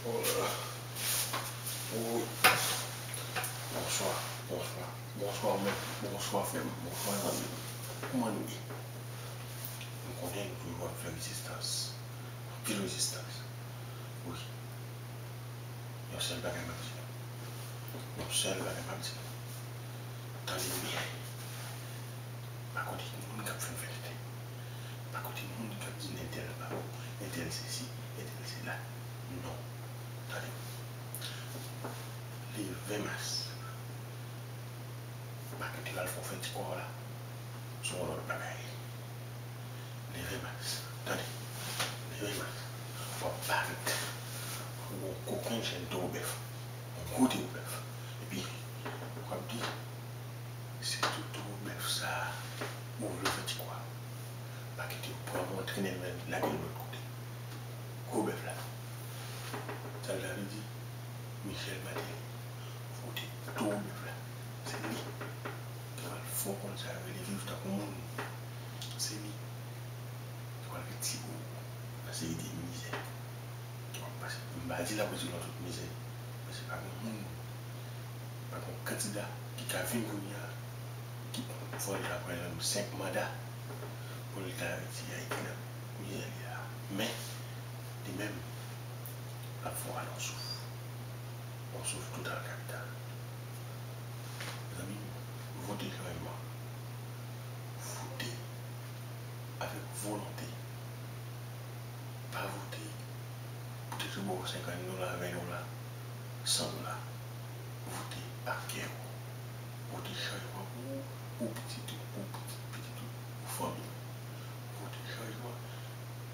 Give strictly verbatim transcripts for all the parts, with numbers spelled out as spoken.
Wi. Bonswa, bonswa, bonswa ou menm, bonswa frè m, bonswa zanmi m. Kòman nou ye? M konnen nou toujou ap fè rezistans, anpil rezistans. Wi. Yon sèl bagay m ap di nou. Yon sèl bagay m ap di nou. Tande m byen. Pa koute moun k ap fè m fè tenten. Pa koute moun k ap di entèl pa bon, entèl sesi, entèl sela. Non. Tande m. Le ven mas, pa kite yo al fè w fè ti kò w la. Se yon lòt bagay. Le ven mas. Tande. Le ven mas. W ap parèt. W ap gen yon kokenn chenn towo bèf. Yon gwo towo bèf. Epi, w ap di, se tou towo bèf sa a ou vle fè ti kò a. Pa kite yo pran men w, trennen l, men lage l lòt kote. Gwo bèf la. Sa l ta vle di, Michel Martelly fwote towo bèf la. Se li ki pral fè w konn sa yo rele viv tankou moun. Se li ki pral retire w nan seri de mizè ke w ap pase. M pa di l ap retire w nan tout mizè, men se pa gen moun, pa gen kandida ki ka vin kounye a ki fò l ta pran yon senk manda pou l ta retire Ayiti nan mizè li a. Men, li menm, l ap fè w ale yon souf. Yon souf total kapital. Mezanmi, vote chanjman. Vote avèk volonte. Pa vote poutèt yo ba w senkant dola, ven dola, san dola. Vote ak kè w. Vote chanjman pou ou, pou pitit ou, pou pitit pitit ou, pou fanmi w. Vote chanjman,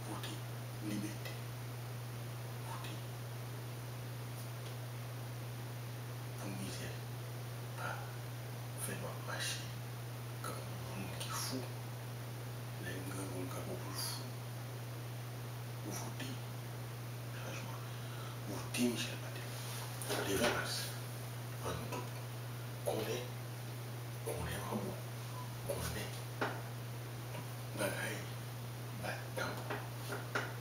vote libète, vote pou mizè. Pa fè nou ap mache tankou moun ki fou. Lè yon granmoun kanpe pou l fou. Vote chanjman. Vote Michel Martelly. Le ven mas, ann nou tout konnen, konnen manbo, konnen tout bagay bat tanbou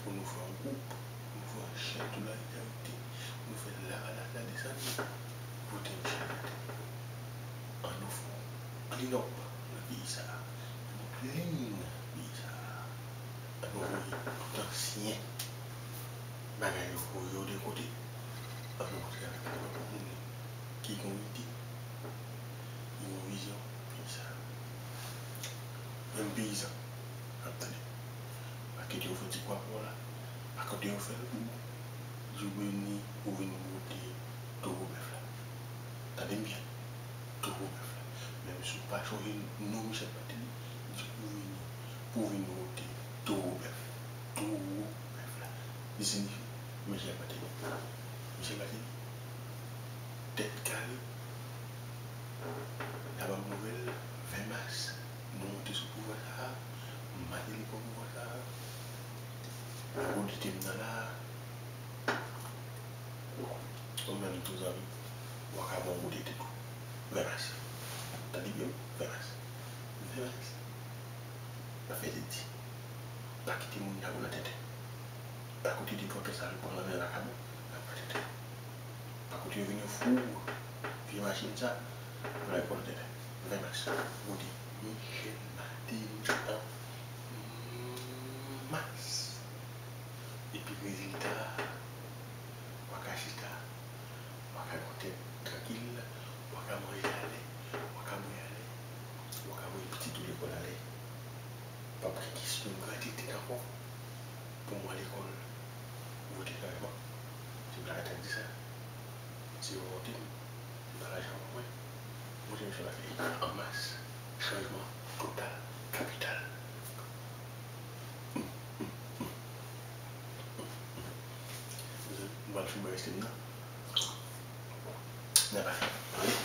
pou nou fè yon gwoup, pou nou fè yon chenn solidarite, pou nou fè lavalas la desann. Vote Michel Martelly. Ann nou fè yon clean up nan peyi sa a. Ann nou clean peyi sa a. Ann nou voye tout ansyen bagay yo, voye yo de kote. Ann nou rantre avèk yon lòt moun ki gen yon ide, ki gen yon vizyon pou peyi sa a. Menm peyizan k ap tande, pa kite yo fè ti kwa pou w la. Pa kite yo fè l pou ou. Di w vini pou w vin vote towo bèf la. Tande m byen. Towo bèf la. Menm si w pa chonje non Michel Martelly, di pou w vini, pou w vin vote towo bèf. Towo bèf la. Li siyifi Michel Martelly. Michel Martelly, tèt kare, n a ban m nouvèl, ven mas, nou monte sou pouvwa sa a, Martelly pran pouvwa sa a, odite m nan la a. Ou menm tou zanmi, w a ka bon goude tèt ou. Ven mas. Tande byen wi, ven mas. Ven mas. Pa fè tèt di. Pa kite moun sa yo nan tenten. Pa koute de pòtò sa yo pran nan men vakabon, nan pran tenten. Pa koute yo vin ofri w vye machin sa, pou lage w nan tenten. Ven mas. Goude. Michel Martelly an mas. Epi rezilta a, w a ka chita, w a ka gen yon tèt trankil, w a ka manje alè, w a ka bwè alè, w a ka voye pitit ou lekòl alè. P ap gen kesyon grate tèt ankò pou mwen lekòl. Vote chanjman. Se blaga t ap di sa. Se volonte m. Se pa lajan mwen. Vote Michel Martelly an mas. Chanjman total, kapital. M pral fè bwè reste m nan. N a pale. Tande?